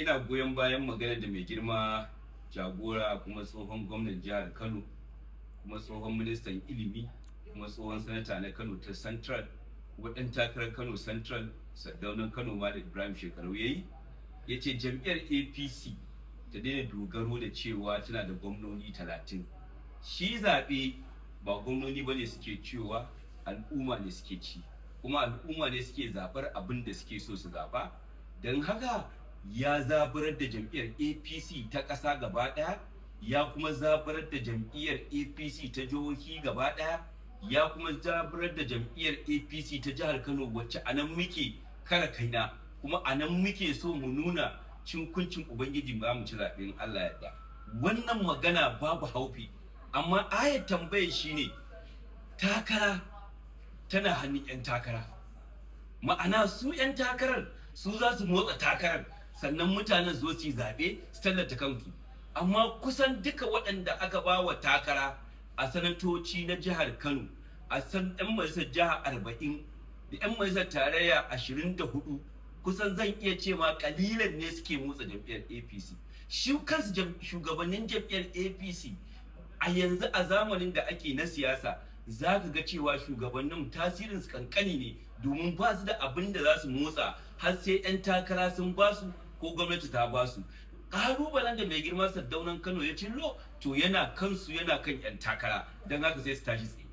Ina goyon bayan magana da mai girma jagora, kuma tsohon gwamnan jihar Kano, kuma tsohon ministan ilimi, kuma tsohon sanata na Kano ta Central, kuma ɗan takarar Kano Central, Sardaunan Kano, Malam Ibrahim Shekarau ya yi. Ya ce jam'iyyar APC ta daina dogaro da cewa tana da gwamnoni 30. Shi zaɓe ba gwamnoni ba ne suke cewa, al'umma ne suke ci, kuma al'umma ne suke zaɓar abin da suke so su zaɓa. Don haka ya zaburar da jam'iyyar APC ta ƙasa gaba ɗaya, ya kuma zaburar da jam'iyyar APC ta jihohi gaba ɗaya, ya kuma zaburar da jam'iyyar APC ta jihar Kano, wacce a nan muke kare kaina, kuma a nan muke so mu nuna cinkuncin Ubangiji ba mu ci zaɓen Allah yadda. Wannan magana babu haufi, amma ayat tambayar shine, takara tana hannun 'yan takara, ma'ana su 'yan takarar su za su motsa takarar, sannan mutanen zo su yi zaɓe, su tallata kansu. Amma kusan duka waɗanda aka ba wa takara a sanatoci na jihar Kano, a san 'yan majalisar jiha 40 da 'yan majalisar tarayya 24, kusan zan iya ce ma kalilan ne suke motsa jam'iyyar APC. Shi kansu shugabannin jam'iyyar APC a yanzu, a zamanin da ake na siyasa, za ka ga cewa shugabannin tasirin su kankani ne, domin ba su da abin da za su motsa har sai 'yan takara sun ba su ko gwamnati ta ba su. Kalubalen da mai girma Sardaunan Kano ya cillo, to yana kansu, yana kan 'yan takara. Don haka sai su tashi tsaye.